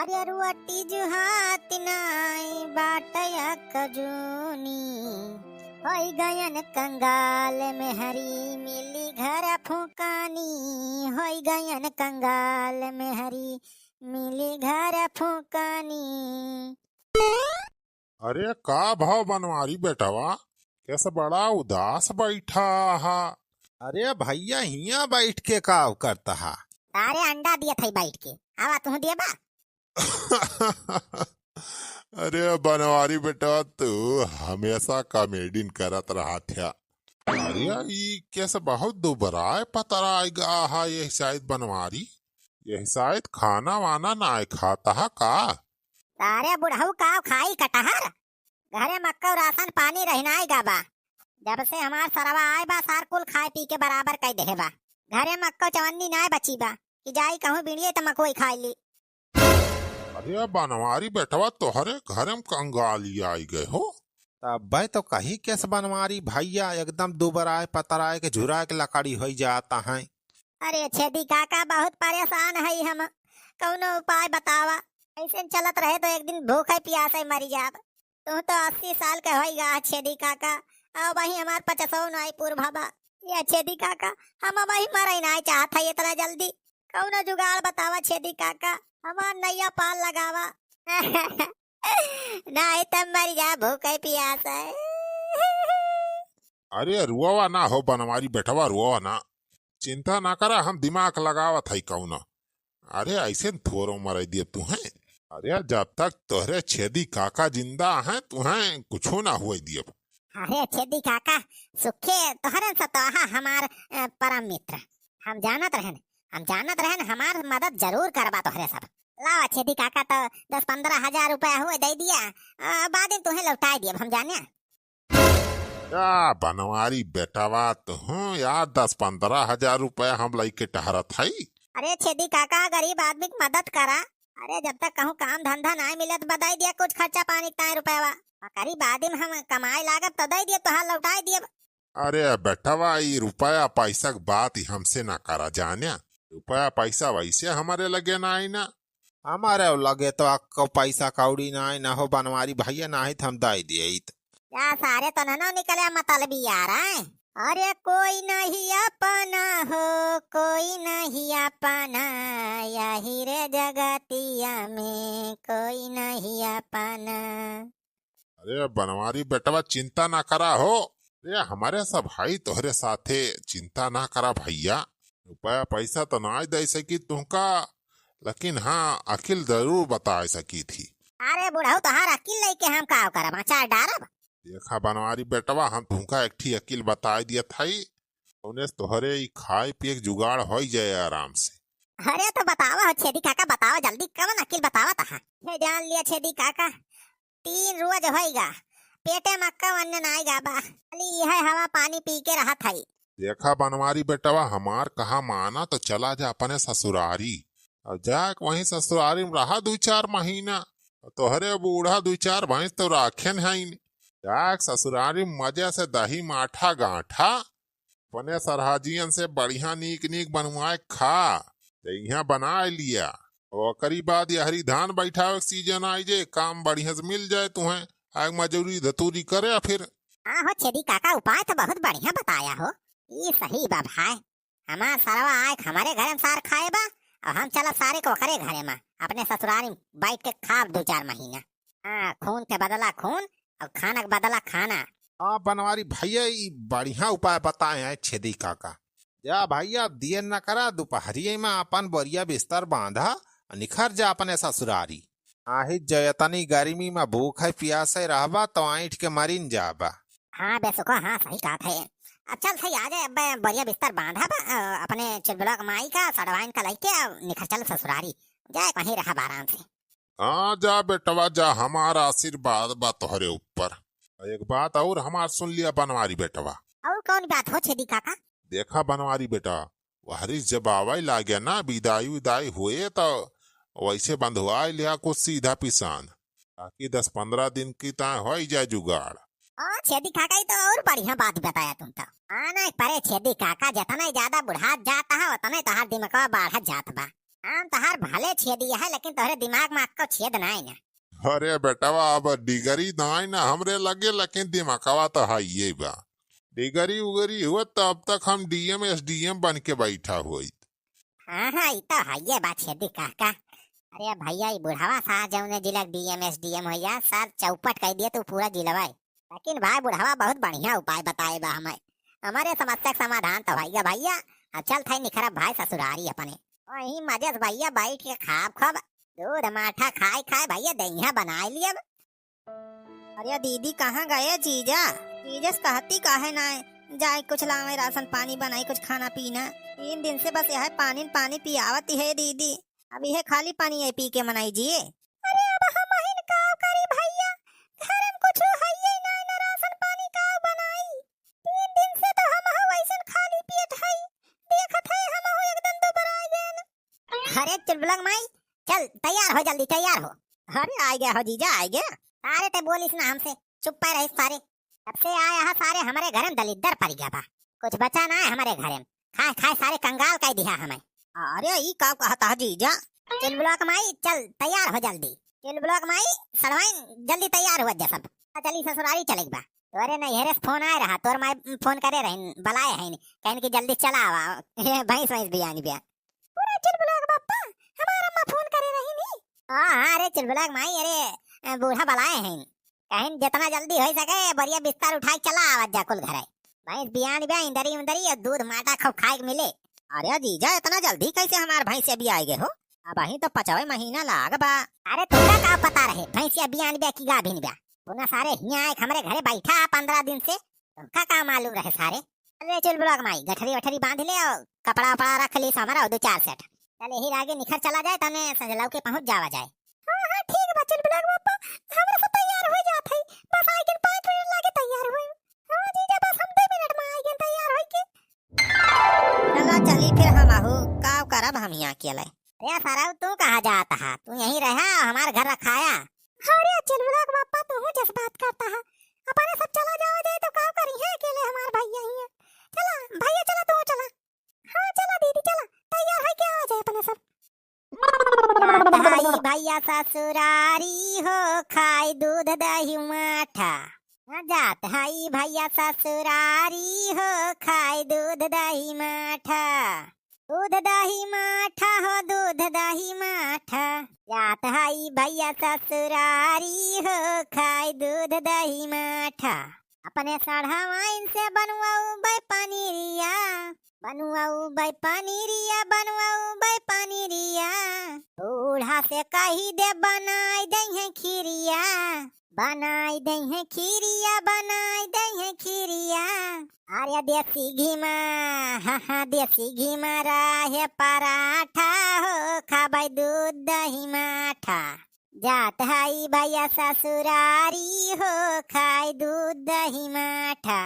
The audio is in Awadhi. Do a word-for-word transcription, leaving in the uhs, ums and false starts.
अरे रोटी जुहात नाई बाटया कजूनी, होई गयन कंगाल मेहरी मिली घर फूकानी, होई गयन कंगाल मेहरी मिली घर फूकानी। अरे का भाव बनवारी बेटवा, कैसे बड़ा उदास बैठा हा? अरे भैया, हियाँ बैठ के का करता हा? अरे अंडा दिया था बैठ के, आवा तू दिया बा। अरे बनवारी बेटवा, तू हमेशा कॉमेडिन करत रहत है। अरे ई कैसे बहुत दुबराए पतराए गा हा, यह शायद बनवारी, यह शायद खाना वाना ना खाता हा का? अरे बुढ़ऊ का खाई कटहर, घरे मक्का राशन पानी रहनाई गा बा। जब से हमार सरवा आए बा, सार कुल खाए पी के बराबर कई देहे बा। घरे मक्का चवन्नी नाय बची बा कि जाई कहूँ बिड़िए त मकोई खाई ली। अरे बनवारी बेटवा, तोहरे घरे में कंगाली आई गए हो। तब तो कहीं केस बनवारी भैया, एकदम दुबराए पतराए के झुराए के लकड़ी होई जाता है। अरे छेदी काका, बहुत परेशान है हम, कौनो उपाय बतावा। ऐसे चलत रहे तो एक दिन भूखे प्यासे मरी जाब। तू तो अस्सी साल के होई गा छेदी काका, अब वही हमार पचसौ नाई पूर भबा। ये छेदी काका, हम अब वही मरे नाई चाहत है इतना जल्दी। कौनो जुगाड़ बतावा छेदी काका, हमार नैया पार लगावा। नाई तब मर जा भूखे प्यासे। अरे रुआवा ना हो बनवारी बेटवा, रुआवा ना, चिंता ना करा, हम दिमाग लगावत है कौनो। अरे ऐसे न थोरो मराई दिए तुहें। अरे जब तक तोहरे छेदी काका जिंदा हैं, तुहें कुछो ना हुए दिए। अरे छेदी काका, सुखे तोहरे सतोहा हमार, अ, परम मित्र। हम जानत रहन, हम जानत रहन हमार मदद जरूर करबा तोहरे सब। लावा छेदी काका, तो दस पन्द्रह हजार रुपया हुए दे दिया, अ, बाद में तुहें लौटाई दिए, हम जाने। या बनवारी बेटवा, तुहूँ यार दस पन्द्रह हजार रुपया हम लइके टहरत हई। अरे छेदी काका, गरीब आदमी की मदद करा। अरे जब तक कहूँ काम धंधा नाय मिलत, बदाई दिया कुछ खर्चा पानी ताय रुपया। गरीब आदमी हम कमाए लागब तो दे दिए, तोहार लौटाए दिए। अरे बेटवा, ई रुपया पैसा के बात ही हमसे ना करा जान्या। रुपया पैसा वैसे हमारे लगे ना आई ना। हमारे लगे तो अक्को पैसा कौड़ी ना आई ना हो बनवारी भैया, ना ही तो हम दे दिए। जा सारे तो ननो निकले मतलबी यार हैं। अरे कोई नहीं अपना हो, कोई नहीं अपना, यही रे जगतिया में कोई नहीं अपना। अरे बनवारी बेटवा, चिंता ना करा हो। अरे हमारे सब हई तोहरे साथे, चिंता ना करा भैया। रुपया पैसा तो ना दे सकी तुमका, लेकिन हाँ, अकिल जरूर बताए सकी थी। अरे बुढ़ऊ, तोहार अकिल लेके हम का करब, अचार डारब? देखा बनवारी बेटवा, हम तुमका एक ठी अकिल बताए दिया था, उन्हें तोहरे ई खाए पिए के जुगाड़ हो जाए आराम से। अरे तो बतावा हो छेदी काका, बतावा जल्दी, कवन अकिल बतावा तहा? हे जान लिया छेदी काका, तीन रोज होइगा, पेटे में अक्का अन्न नाई गा बा, खाली यह हवा पानी पी के रहत हई। देखा बनवारी बेटवा, हमार कहा माना तो चला जा अपने ससुरारी। अब जाके वहीं ससुरारी में रहा दू चार महीना। तोहरे बूढ़ा दू चार भैंस तो राखेन हईन। जाके ससुरारी में मजे से दही माठा गांठा, अपने सरहाजियन से बढ़िया नीक नीक बनवाए खा। ते इहाँ बनाए लिया। ओकरी बाद यहरी धान बैठावे के सीजन आई जे, काम बढ़िया से मिल जाए तुहें। आग मजूरी धतूरी करे फिर। हाँ हो छेदी काका, उपाय तो बहुत बढ़िया बताया हो। ई सही बा भाई। हमार सरवा आए हमारे घरे में सार खाए बा, और हम चलब सारे को ओकरे घरे में, अपने ससुरारी में बैठ के खाब दू चार महीना। हाँ, खून के बदला खून और खाना के बदला खाना। हाँ बनवारी भैया, ई बढ़िया उपाय बताए हैं छेदी काका। जा भैया, अब दिए न करा, दोपहरिये में अपन बोरिया बिस्तर बांधा, निखर जा अपने ससुरारी। आही जयतनी गर्मी में भूखे प्यासे रहबा तो ऐंठ के मरिन जाबा। हाँ बेसुखो, हाँ सही कहत है। अब चल सही आ जाए, अब बोरिया बिस्तर बांधा बा, अ, अपने चिलबुला के माई का सड़वाइन का लइके अब निखर चल ससुरारी, जाए वहीं रहब आराम से। हाँ जा बेटवा जा, हमार आशीर्वाद बा तोहरे ऊपर। एक बात और हमार सुन लिया बनवारी बेटवा। और कौन बात हो छेदी काका? देखा बनवारी बेटा, वहरिस जब आवे लागे ना, बिदाई उदाई हुए तो वैसे बंधुआई लिया कुछ सीधा पिसान, ताकि दस पन्द्रह दिन की ताय हो जाए जुगाड़। ओ छेदी काका, ई तो और बढ़िया बात बताया तुम तो। आना परे छेदी काका, जितना ही ज्यादा बुढ़ात जाता है उतना ही तोहार दिमागवा बढ़त जात बा। हम तोहार भले छेदी है, लेकिन तोहरे दिमाग में अक्को छेद नाई ना। अरे बेटवा, अब डिगरी नाई ना हमरे लगे, लेकिन दिमागवा तो हइये बा। डिगरी उगरी हुआ तो अब तक हम डीएम एसडीएम बन के बैठा होइत। हाँ, हाँ, ई तो हइये बा छेदी काका। अरे भैया, ई बुढ़वा सार जौने जिला के डीएम एसडीएम होइया, सार चौपट कइ दिए तू पूरा जिलवा। लेकिन भाई, बुढ़वा बहुत बढ़िया उपाय बताए बा हमें। हमरे समस्या के समाधान तो होइगा भैया। अब चल थाई निखरब भाई ससुरारी अपने। वहीं मजे से भैया बैठ के खाब खूब। दूध माठा खाए खाए भैया देहिया बनाए लियब। अरे दीदी, कहाँ गए जीजा? जीजा से कहती काहे ना, जाए कुछ लावे, राशन पानी बनाई, कुछ खाना पीना। तीन दिन से बस यह पानी न पानी पियावत है दीदी। अब यह खाली पानी है पी के मनाई जिए। अरे अब हम अहिन का करी भैया, घर में कुछ हइये ना, ना राशन पानी का बनाई। तीन दिन से तो हम हो वैसन खाली पेट हई, देखत है हम हो एकदम दुबरा गए। अरे चुलबुलक माई, चल तैयार हो, जल्दी तैयार हो। अरे आ गया हो जीजा, आ गया। अरे ते बोलिस ना हमसे, चुप पे रहिस सारे। जब से आया है सारे हमरे घर में दलिद्दर पड़ गया बा, कुछ बचा ना है हमरे घर में। खाए खाए सारे कंगाल कर दिया हमें। अरे ई का कहता है जीजा? चुलबुलक माई चल तैयार हो जल्दी। चुलबुलक माई, सड़वाइन जल्दी तैयार हुआ जा सब। चली ससुरारी चलेक बा। तोरे नैहरे से फोन आए रहा, तोर माई फोन करे रहिन, बुलाए हैं, कहन कि जल्दी चला आवा। भैंस वैंस बियानी बिया। पूरा चुलबुलक बप्पा, हमार अम्मा फोन करे रही नी। हाँ, हाँ, अरे चुलबुलक माई, अरे, अ, बूढ़ा बुलाए हैं। कहिन जितना जल्दी हो सके, बढ़िया बिस्तर उठाए चला आवत जा कुल घरे। भैंस बियान बा, इंदरी उंदरी और दूध माटा खूब खाए के मिले। अरे जीजा, इतना जल्दी कैसे हमार भैंसिया बियाए गए हो? अबहीं तो पचवे महीना लाग बा। अरे तुमका का पता रहे, भैंसिया बियान बा कि गाभिन बा? पुना सारे हियाँ आए हमरे घरे बैठा पन्द्रह दिन से, तुमका का मालूम रहे सारे? अरे चुलबुलक माई, गठरी वठरी बांध ले और कपड़ा वपड़ा रख ली हमारा दो चार सेट। चल यही लागे निखर चला जाए, तने संजलाऊ के पहुँच जावा जाए। हाँ, हाँ, ठीक बा चुलबुलक बप्पा, हमरा सब तैयार हो जात है, बस आए के पाँच मिनट लागे तैयार हुए। हाँ जीजा, बस हम दो मिनट में आए के तैयार होई के। चला चली फिर हम आहू, का करब हम यहाँ अकेले। अरे सरऊ, तू कहाँ जात हा? तू यहीं रहा, हमार घर रखाया। अरे चुलबुलक बप्पा, तू हूँ जस बात करता है, अपने सब चला जावा जाए तो का करी है अकेले हमार भैया ही है। चला भैया, चला तू चला। हाँ चला दीदी, चला तैयार है के आ जाए अपने सब। जात हई भैया ससुरारी हो, खाई दूध दही माठा। जात हई भैया ससुरारी हो, खाई दूध दही माठा। दूध दही माठा हो, दूध दही माठा। जात हई भैया ससुरारी हो, खाई दूध दही माठा। अपने सढ़वाइन से बनवाऊ बे पनीरिया, बनवाऊ बे पनीरिया, बनवाऊ बे पनीरिया। बूढ़ा से कही दे बनाई दे हैं खीरिया, बनाई दे हैं खीरिया, बनाई दे हैं खीरिया। अरे देसी घी मा, हाँ, हाँ, देसी घी मा रहे पराठा हो, खाबै दूध दही माठा। जात हई भैया ससुरारी हो, खाई दूध दही माठा।